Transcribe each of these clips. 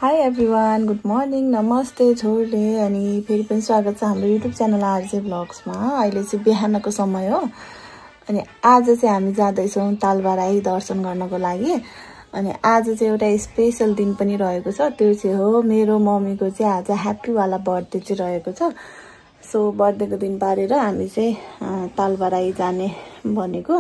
High everyone, good morning, नमस्ते छोरले। अनि फेरि पनि स्वागत छ हाम्रो युट्युब च्यानल आरजे ब्लग्समा। अहिले चाहिँ बिहानको समय हो। अनि आज चाहिँ हामी जाँदैछौँ तालबाराई दर्शन गर्नको लागि। अनि आज चाहिँ एउटा स्पेशल दिन पनि रहेको छ। त्यो चाहिँ हो मेरो मम्मीको चाहिँ आज ह्याप्पीवाला बर्थडे चाहिँ रहेको छ। सो बर्थडेको दिन पारेर हामी चाहिँ तालबाराई जाने भनेको।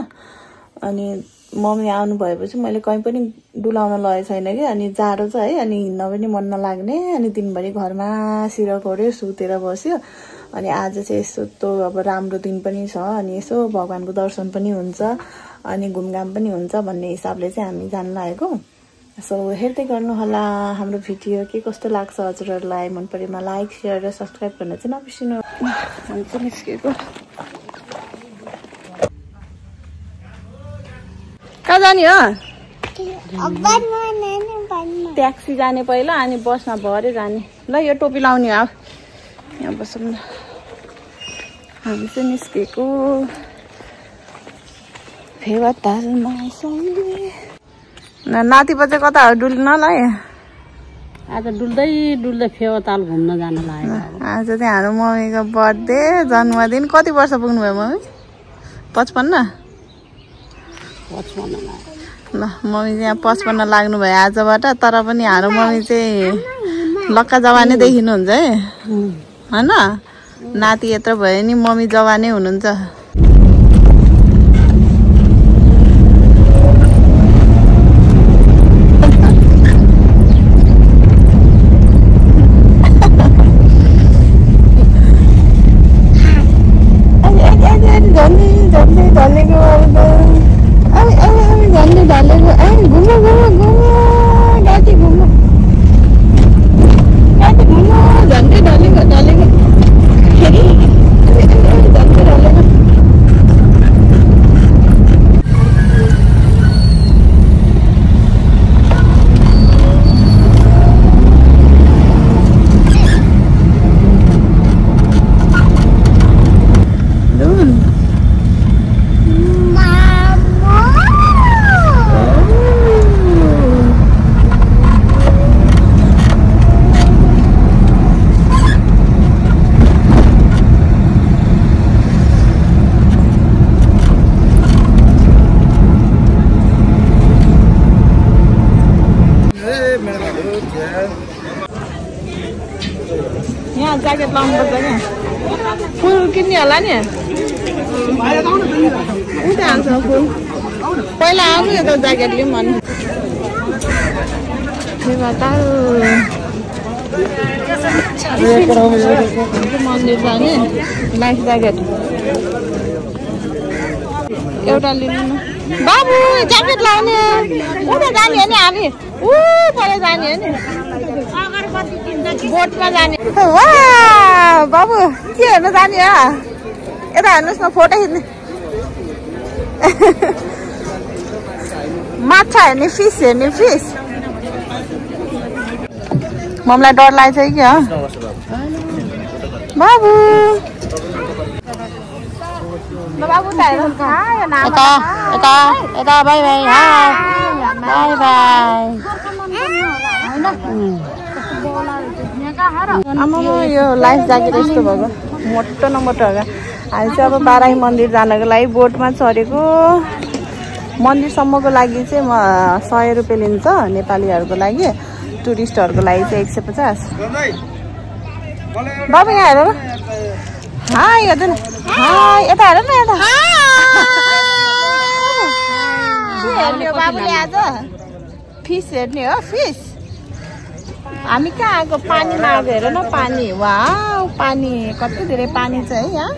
अनि मम्मी आउनु भएपछि मैले कहीँ पनि डुलाउन लगेको छैन कि। अनि जाडो छ है, अनि हिँड्न पनि मन नलाग्ने। अनि दिनभरि घरमा सिरकोर्यो, सुतेर बस्यो। अनि आज चाहिँ यस्तो अब राम्रो दिन पनि छ, अनि यसो भगवानको दर्शन पनि हुन्छ, अनि घुमघाम पनि हुन्छ भन्ने हिसाबले चाहिँ हामी जान लागेको। सो हेर्दै गर्नुहोला हाम्रो भिडियो। के कस्तो लाग्छ हजुरहरूलाई, मन परेमा लाइक, सेयर र सब्सक्राइब गर्न चाहिँ नबिर्सिनु। हुन्छ निस्केको। कहाँ जाने हो? ट्याक्सी जाने पहिला, अनि बसमा भरे जाने। ल यो टोपी लाउने हो। यहाँ बसौँ न। हामी चाहिँ निस्केको फेवातालमा। नाति बच्चा कता हो डुल्न ल? आज डुल्दै डुल्दै फेवाताल घुम्न जान लाग्यो। आज चाहिँ हाम्रो मम्मीको बर्थडे, जन्मदिन। कति वर्ष पुग्नुभयो मम्मी? 55? ल मम्मी चाहिँ यहाँ 55 लाग्नु भयो आजबाट। तर पनि हाम्रो मम्मी चाहिँ लक्का जवानै देखिनुहुन्छ है, होइन? नाति यत्रो भयो नि मम्मी जवानै हुनुहुन्छ। यहाँ ज्याकेट लाउनुपर्छ क्या। फुल किन्ने होला नि, उता हाल्छ फुल। पहिला आउनु यता ज्याकेट लिउँ भने। मन्दिर जाने लाइफ ज्याकेट एउटा लिनु न। बाबु ज्याकेट लाउने, उता जाने हो नि हामी, पर जाने हो नि, बोटमा जाने। बाबु के हेर्नु जाने हो? यता हेर्नुहोस् न, फोटो खिच्ने। माछा हेर्ने, फिस हेर्ने, फिस। मम्मीलाई डर लाग्छ कि क्या बाबु? बाबु यता बाई बाई, बाई बाई। आमा यो लाइफ ज्याकेट यस्तो भएको मोटो न मोटो हो। हामी चाहिँ अब बाराही मन्दिर जानको लागि बोटमा चढेको। मन्दिरसम्मको लागि चाहिँ 100 रुपियाँ लिन्छ नेपालीहरूको लागि, टुरिस्टहरूको लागि चाहिँ 150। बाबु यहाँ हेर न, हाई हेर्नु न, हाई यता हेर न, यता के हेर्ने हो बाबुले आज? फिस हेर्ने हो, फिस। हामी कहाँ आएको? पानीमा आएको। हेर न पानी, वाउ पानी, कति धेरै पानी छ है यहाँ।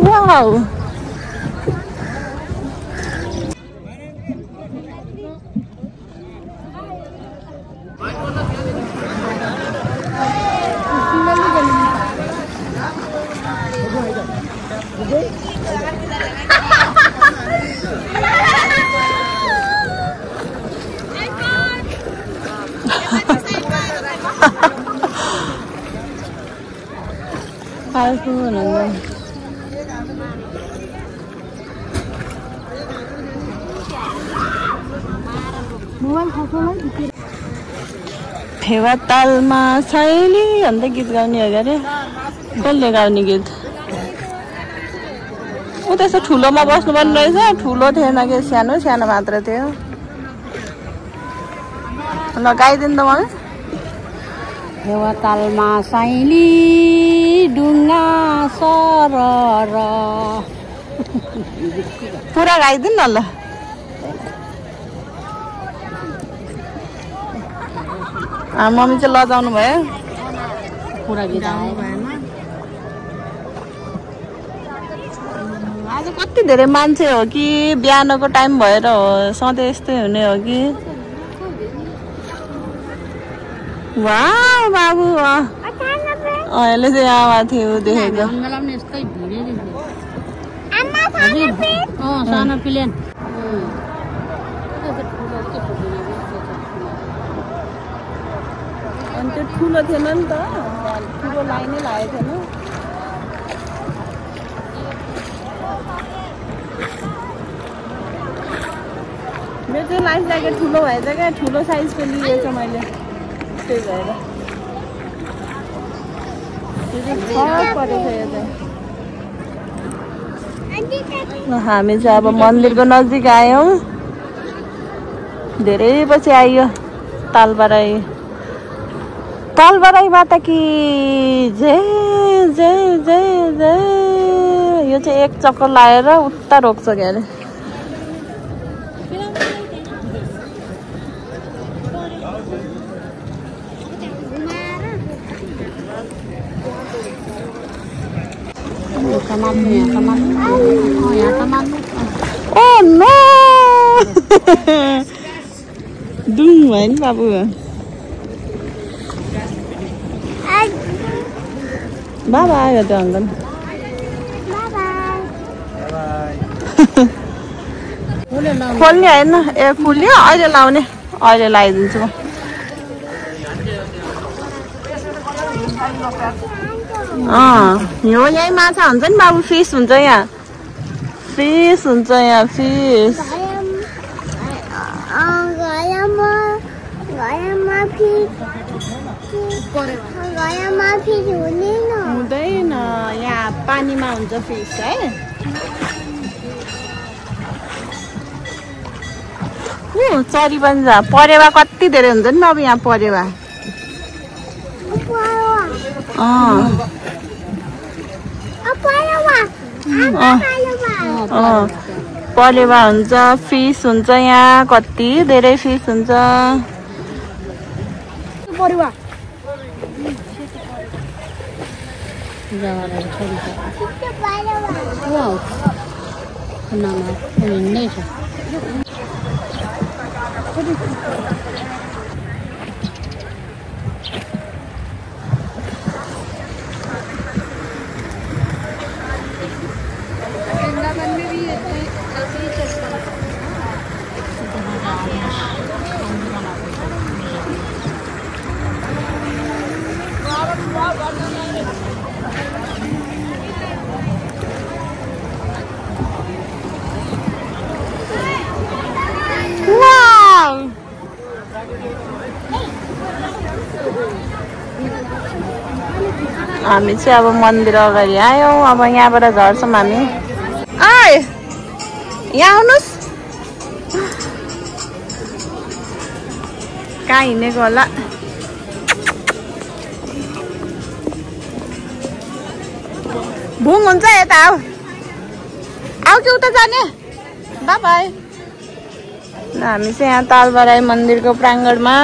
वाउ फाल्टु हुनुहुन्छ फेवा तालमा सहेली अन्त गीत गाउने हो अरे कसले गाउने गीत ऊ त्यसो ठुलोमा बस्नुपर्ने रहेछ ठुलो थिएन कि सानो सानो मात्र थियो ल गाइदिनु त मलाई फेवा तालमा साइली डुङ्गा सरर पुरा गाइदिनु न ल मम्मी चाहिँ लजाउनु भयो पुरा गीत भएन आज कति धेरै मान्छे हो कि बिहानको टाइम भएर हो सधैँ यस्तै हुने हो कि वाह बाबु यसले चाहिँ यहाँ माथि देखेको सानो प्लेन अनि त्यो ठुलो थिएन नि त ठुलो लाइनै लागेको थिएन मेरो चाहिँ लाइफ ज्याकेट ठुलो भएछ क्या ठुलो साइजको लिएछ मैले त्यही भएर त्यो चाहिँ फरक परेछ यो चाहिँ हामी चाहिँ अब मन्दिरको नजिक आयौँ धेरै पछि आइयो तालबराईबाट कि जय जय जय जय यो चाहिँ एक चक्कर लाएर उता रोक्छ के अरे ओ नो दुङ भयो नि बाबु बाबा आयो त्यो अङ्कल खोल्ने होइन ए खुल्यो अहिले लाउने अहिले लगाइदिन्छु म यो यहीँ माछा हुन्छ नि बाबु फिस हुन्छ यहाँ फिस हुँदैन यहाँ पानीमा हुन्छ फिस है चरी पनि छ परेवा कति धेरै हुन्छ नि बाबु यहाँ परेवा परेवा हुन्छ फिस हुन्छ यहाँ कति धेरै फिस हुन्छ परेवा हामी चाहिँ अब मन्दिर अगाडि आयौँ अब यहाँबाट झर्छौँ हामी यहाँ आउनुहोस् कहाँ हिँडेको होला भुङ हुन्छ यता आऊ कि उता जाने बाई हामी चाहिँ यहाँ तालबराई मन्दिरको प्राङ्गणमा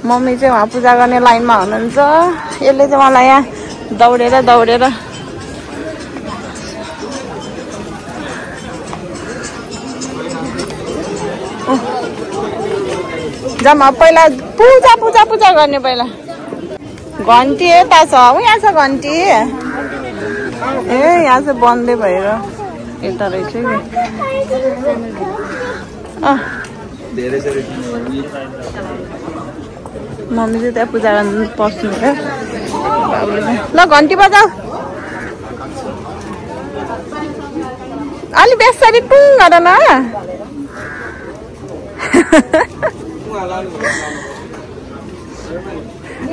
मम्मी चाहिँ उहाँ पूजा गर्ने लाइनमा हुनुहुन्छ यसले चाहिँ मलाई यहाँ दौडेर जम्मा पहिला पूजा गर्ने पहिला घन्टी यता छ यहाँ छ घन्टी ए यहाँ चाहिँ बन्दै भएर यता रहेछ कि मम्मी चाहिँ त्यहाँ पूजा गर्न पस्नु हो। ल घन्टी बजाऊ। अलि बेसरी टुङ गर न।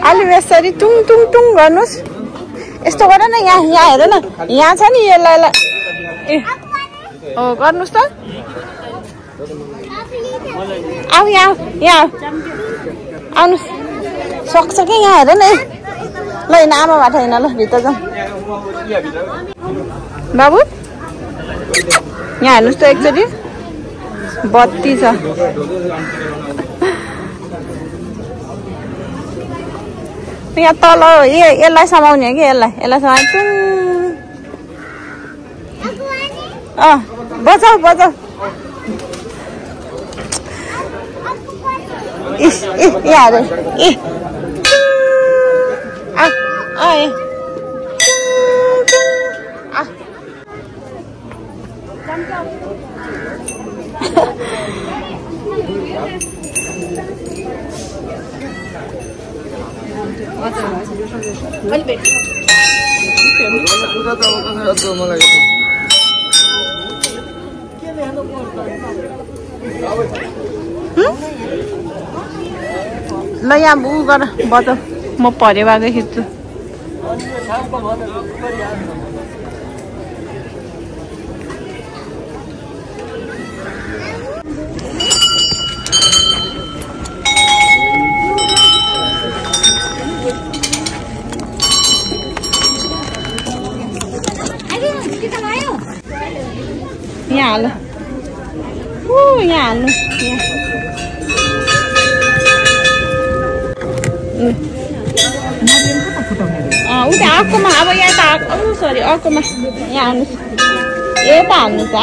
अलि बेसरी टुङ टुङ टुङ गर्नुहोस्। यस्तो गर न। यहाँ यहाँ हेर न। यहाँ छ नि यसलाई ए हो गर्नुहोस् त। आऊ यहाँ यहाँ आउनुहोस्। सक्छ कि यहाँ हेर न। ल होइन आमाबाट होइन ल भित्र जाउँ। बाबु यहाँ हेर्नुहोस् त एकचोटि बत्ती छ। यहाँ तल यसलाई समाउने हो कि यसलाई समाउने टुङ। बजाऊ बजाऊ। यहाँ हेर ए ल यहाँ उ गर बजाऊ। म परेवाकै खिच्छु। यहाँ हाल। यहाँ हाल्नु। उता अर्कोमा अब यहाँ त सरी अर्कोमा यहाँ हाल्नुहोस्। यता हाल्नुहोस् है।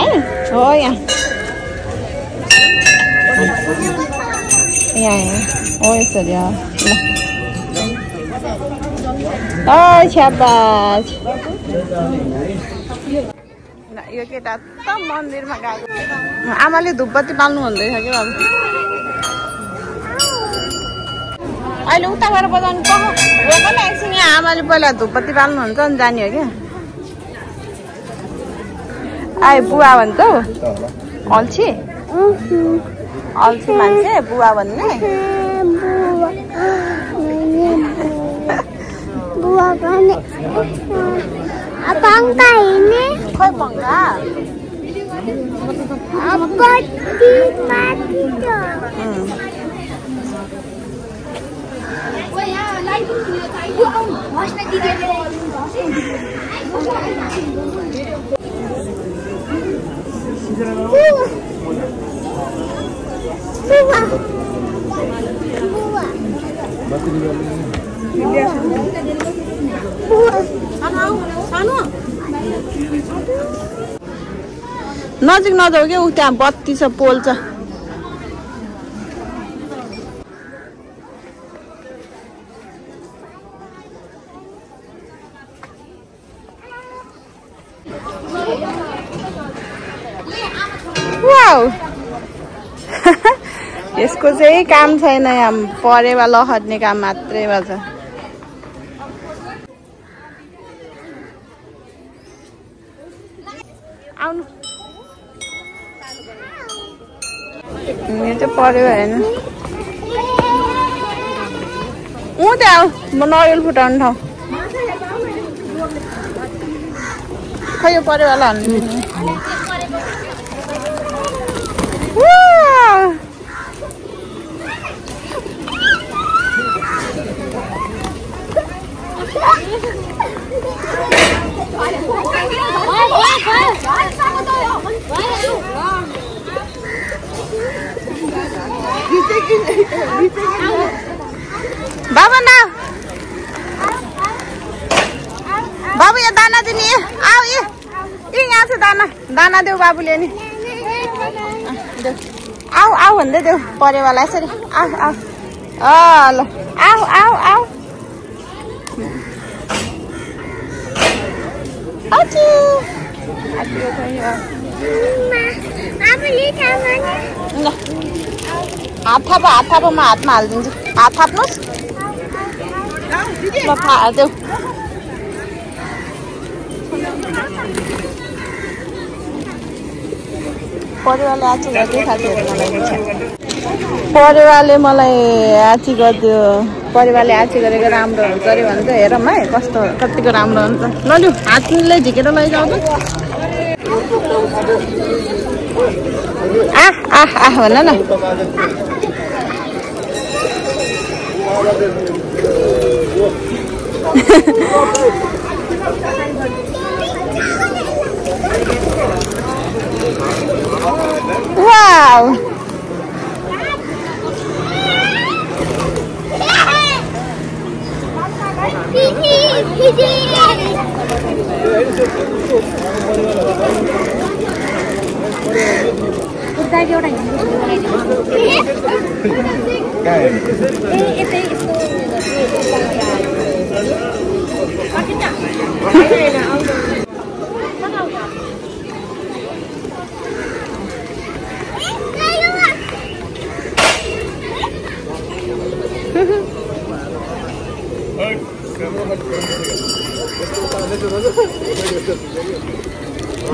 हो यहाँ यहाँ हो यसरी ल छ्याबास। यो केटा त मन्दिरमा गएको। आमाले धुपबत्ती बाल्नु भन्दैछ कि बाबु। अहिले उता गएर बजाउनु रोक न एकछिन। यहाँ आमाले पहिला धुपबत्ती बाल्नुहुन्छ नि जाने हो क्या। आए बुवा भन्छ हौ। अल्छी अल्छी मान्छे बुवा भन्ने। खोइ पङ्का नजिक नजाऊ क्या। ऊ त्यहाँ बत्ती छ पोल छ। यसको चाहिँ काम छैन। यहाँ परेवा लहर्ने काम मात्रै भन्छ। आउनु यो चाहिँ परेवा होइन। ऊ त्यहाँ म नरिवल फुटाउने ठाउँ। खै यो परेवाला हाल्नु। बाबा ना बाबू ये दाना दिने। आओ ये यहाँ से दाना दाना देऊ बाबूले नि। आऊ आऊ भन्दै देऊ परेवाला यसरी। आऊ आऊ ल आऊ आऊ आऊ। अच्छा हात थाप म हातमा हालिदिन्छु हात थाप्नुहोस् ल हाल्देऊ परिवारले आची गरिदियो साथीहरू परिवारले मलाई आची गरिदियो परिवारले आची गरेको राम्रो हुन्छ अरे भन्छ हेरौँ है कस्तो कतिको राम्रो हुन्छ ल लु हातले झिकेर लैजाऊ त आह भन न वाउ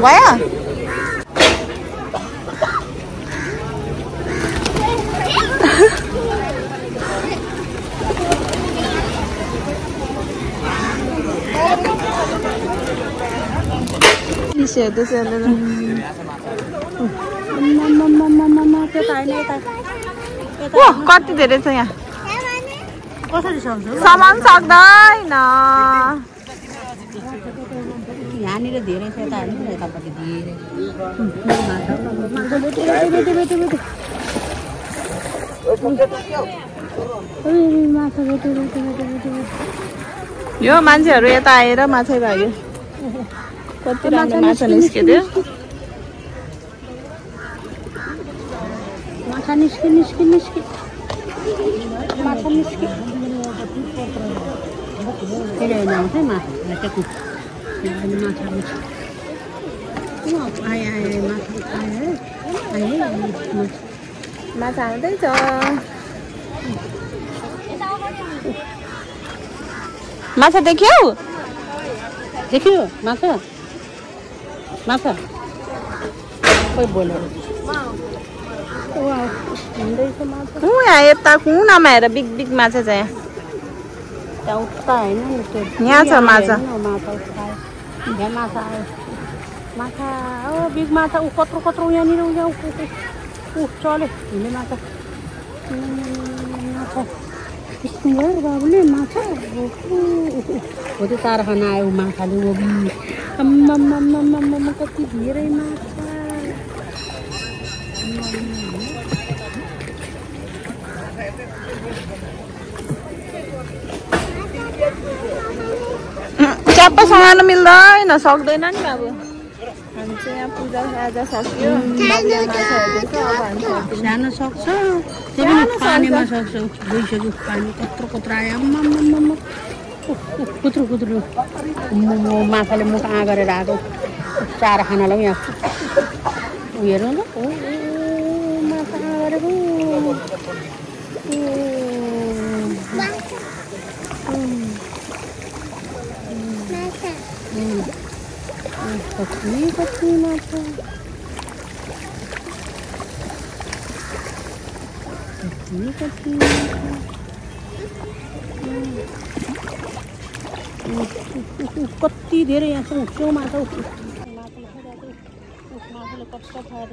भयो कति धेरै छ यहाँ कसरी सक्छौ सामान सक्दैन यहाँनिर धेरै छ यता हाल्नु यतापट्टि धेरै यो मान्छेहरू यता आएर माछा लाग्यो कति राम्रो माछा निस्कियो माछा निस्कि माछा निस्कि माछा आउँदैछ माछा देख्यौ माछा खोइ बोल्यो यहाँ यता कुनामा हेर बिग बिग माछा छ यहाँ यहाँ छ माछा माछा बिग माछा कत्रो यहाँनिर चल्यो हिँड्ने माछा बाबुले माछा हो त्यो चारा खान आयो माछाले कति धेरै माछा च्याप्प समाउन मिल्दैन सक्दैन नि बाबु हामी चाहिँ यहाँ पूजा आजा सक्यो सानो सक्छ पानीमा सक्छ गइसक्यो पानी कत्रो आयो कुत्रो माछाले मुख आ गरेर आएको चारा खानालाई यहाँ हेर्नु ल माछा आ गरेको कति माछा कति धेरै यहाँ छ माछा माछाले कस्तो खाएर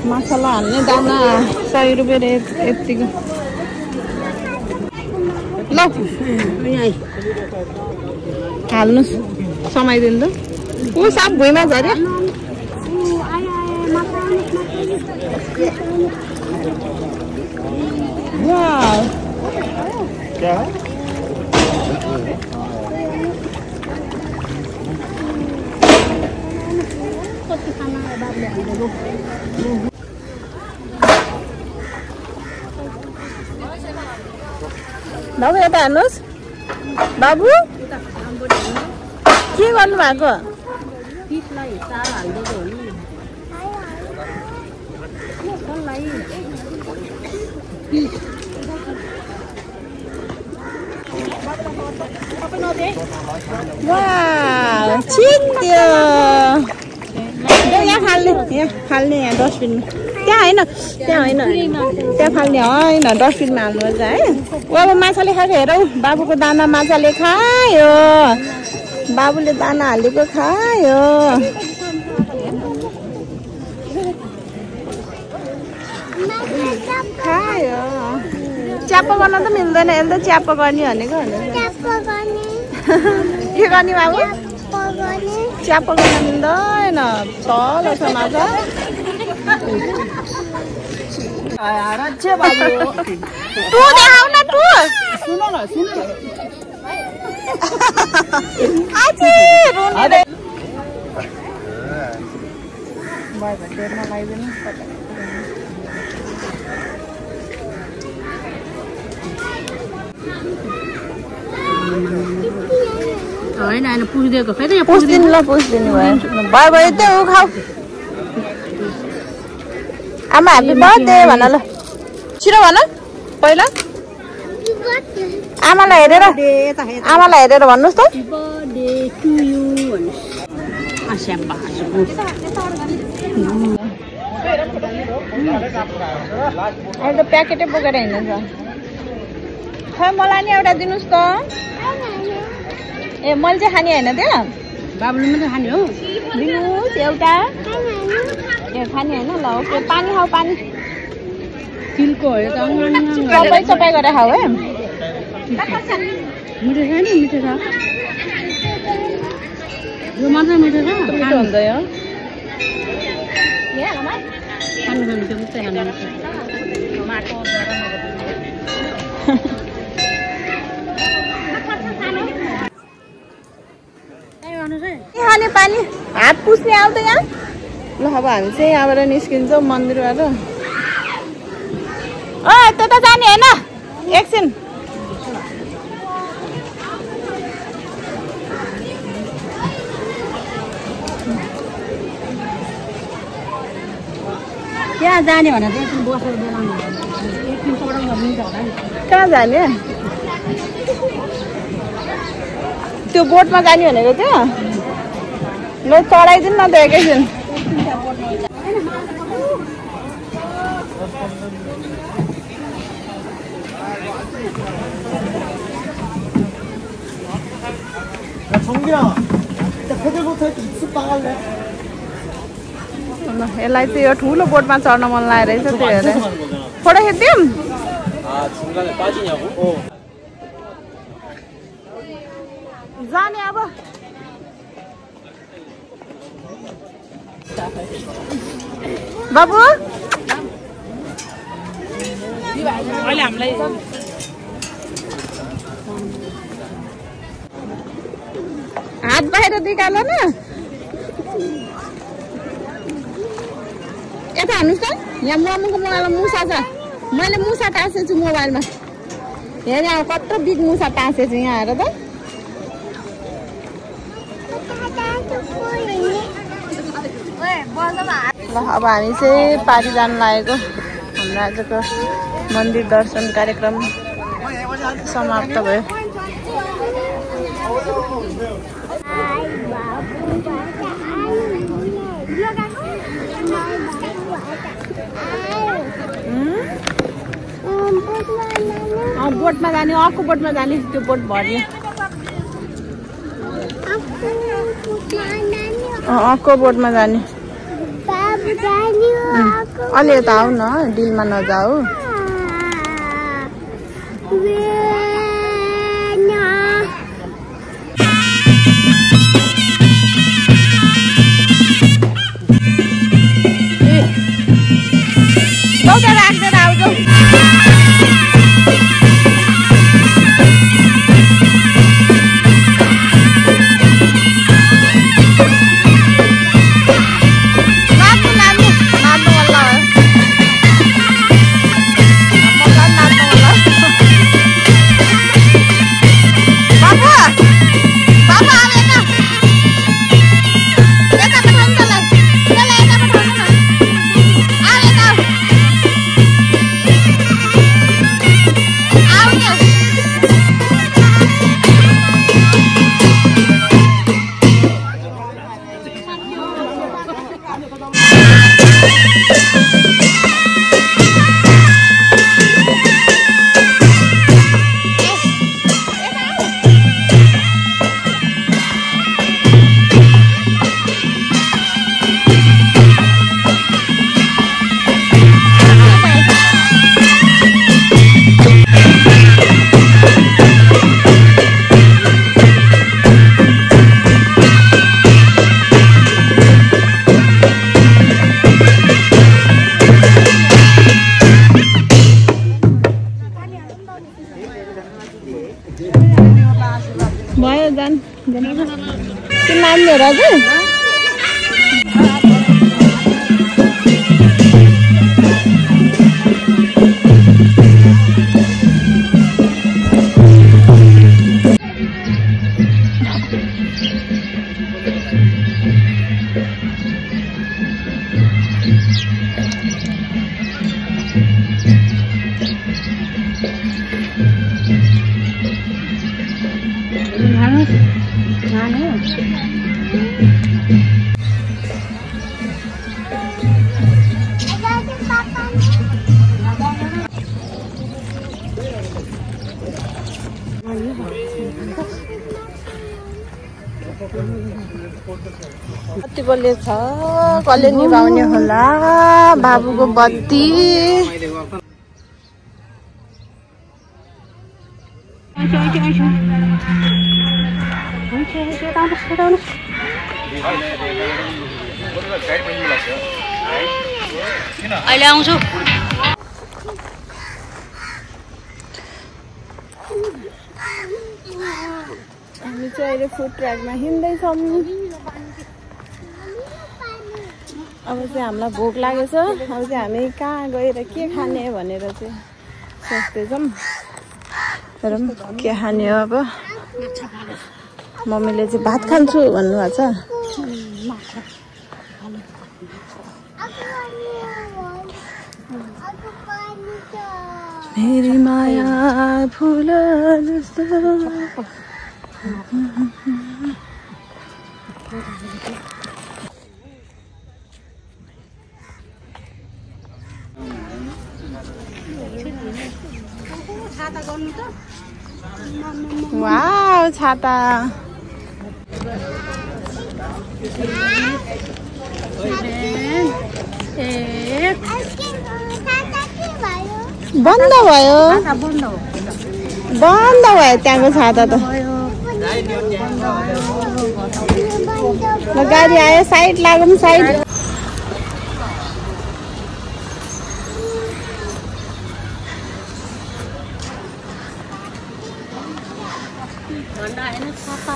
माछालाई हाल्ने दाना 100 रुपियाँ यतिको ल हाल्नुहोस् समाइदिनु त ऊ साप भुइँमा झऱ्यो बाबु यता हाल्नुहोस् बाबु के गर्नु भएको? पिठलाई चारो हाल्दिएको हो नि। वाह छिट्यो यहाँ फाल्ने यहाँ डस्टबिनमा त्यहाँ होइन त्यहाँ फाल्ने होइन डस्टबिनमा हाल्नुपर्छ है। अब माछाले खाएको हेरौ बाबुको दाना माछाले खायो बाबुले दाना हालेको खायो खायो च्याप्पो गर्न त मिल्दैन यसले त च्याप्पो गर्ने भनेको के गर्ने बाबु च्याप्पो गर्न मिल्दैन तल छ माछा टु देखाउ न टु होइन होइन पुछिदिएको फेरि पुछिदिनु ल पुछिदिनु भयो भयो त्यो खाऊ आमा ह्याप्पी बर्थडे भन ल छिटो भन पहिला आमालाई हेरेर भन्नुहोस् त अहिले त प्याकेटै बोकेर हिँड्छ खै मलाई नि एउटा दिनुहोस् त ए मैले चाहिँ खाने होइन त्यहाँ बाबुले मात्रै खाने हो दिनुहोस् एउटा ए खाने होइन ल ओके पानी खाऊ पानी तिलको हो त सबै गरेर खाऊ है मिठो छ नि मिठो छ यो मात्रै मिठो छ मिठो हुन्छ यो खानु खानु त्यो मात्रै खाने पानी हात पुस्ने आऊ त यहाँ ल अब हामी चाहिँ यहाँबाट निस्किन्छौँ मन्दिरबाट ओ त्यता जाने होइन एकछिन त्यहाँ जाने भनेर एकछिन बसेर बोलाउनु एकछिन पढाउनु गर्नुहुन्छ होला नि कहाँ जाने त्यो बोटमा जाने भनेको थियो ल चढाइदिनु न त एकैछिन यसलाई चाहिँ यो ठुलो बोटमा चढ्न मन लागेको रहेछ त्यही भएर फोटो खिच्दिउँ जाने अब बाबु अहिले हामीलाई हात बाहिर निकाल न यता हान्नुहोस् त यहाँ मम्मीको मोबाइलमा मुसा छ मैले मुसा टाँसेको छु मोबाइलमा हेर यहाँ कत्रो बिग मुसा टाँसेको छु यहाँ हेर त ल अब हामी चाहिँ पारी जानु लागेको हाम्रो आजको मन्दिर दर्शन कार्यक्रम समाप्त भयो बोटमा जाने अर्को बोटमा जाने त्यो बोट भर्यो अर्को बोटमा जाने अलि यता आऊ न डिलमा नजाऊ राख्दैन आउँछ बत्ती बल्ले छ कसले निभाउने होला बाबुको बत्ती अहिले आउँछु हामी चाहिँ अहिले फुड ट्र्याकमा हिँड्दैछौँ अब चाहिँ हामीलाई भोक लागेछ अब चाहिँ हामी कहाँ गएर के खाने भनेर चाहिँ सोच्दैछौँ तर के खाने हो अब मम्मीले चाहिँ भात खान्छु भन्नुभएको छ मेरी माया फूल जस्तो वाउ छाता बन्द भयो त्यहाँको छाता त ल गाडी आयो साइड लागौँ साइड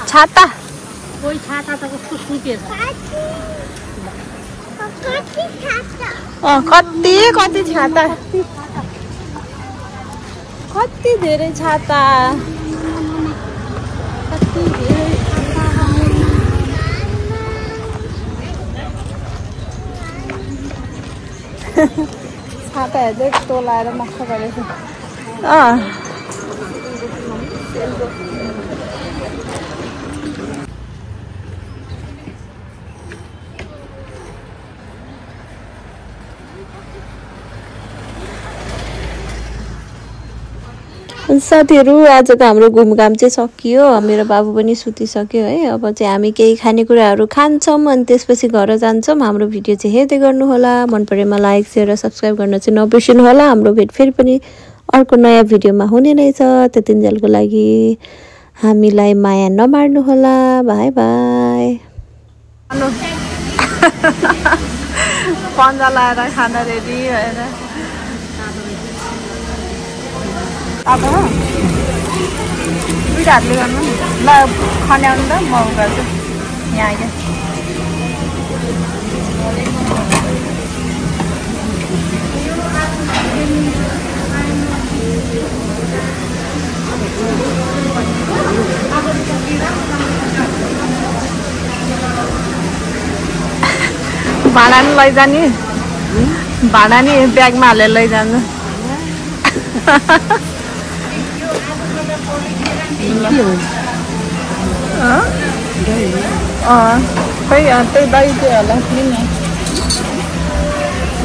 छाता कोही छाता त कस्तो सुकेछ कति छाता कति धेरै छाता छाता हेर्दै तोलाएर मक्ख गरेको साथीहरू आजको हाम्रो घुमघाम चाहिँ सकियो मेरो बाबु पनि सुतिसक्यो है अब चाहिँ हामी केही खानेकुराहरू खान्छौँ अनि त्यसपछि घर जान्छौँ हाम्रो भिडियो चाहिँ हेर्दै गर्नुहोला मन परेमा लाइक सेयर र सब्सक्राइब गर्न चाहिँ नबिर्सिनु होला हाम्रो भेट फेरि पनि अर्को नयाँ भिडियोमा हुने रहेछ त्यतिन्जेलको लागि हामीलाई माया नमार्नु होला बाई बाई पन्जा लाएर खाना रेडी भएर अब दुईटा हातले गर्नु ल खन्याउनु त म गर्छु यहाँ आइज भाडा नि लैजाने भाडा नि ब्यागमा हालेर लैजानु खै त्यही दही चाहिँ होला लिन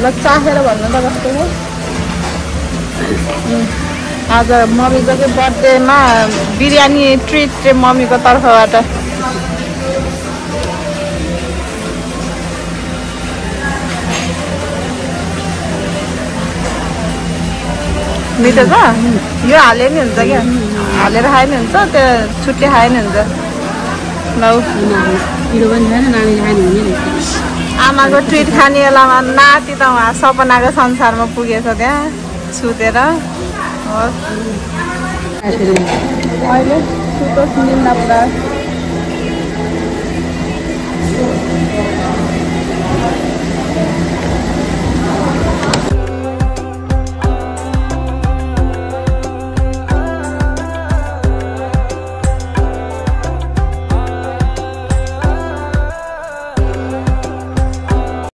ल चाखेर भन्नु त कस्तो हो आज मम्मीको चाहिँ बर्थडेमा बिरयानी ट्रिट चाहिँ मम्मीको तर्फबाट मिठो छ यो हाले नि हुन्छ क्या हालेर खाए नि हुन्छ त्यो छुट्टै खाए नि हुन्छ आमाको ट्रिट खाने बेलामा नाति त उहाँ सपनाको संसारमा पुगेछ त्यहाँ सुतेर अहिले सुतोस् निन्दा पुरा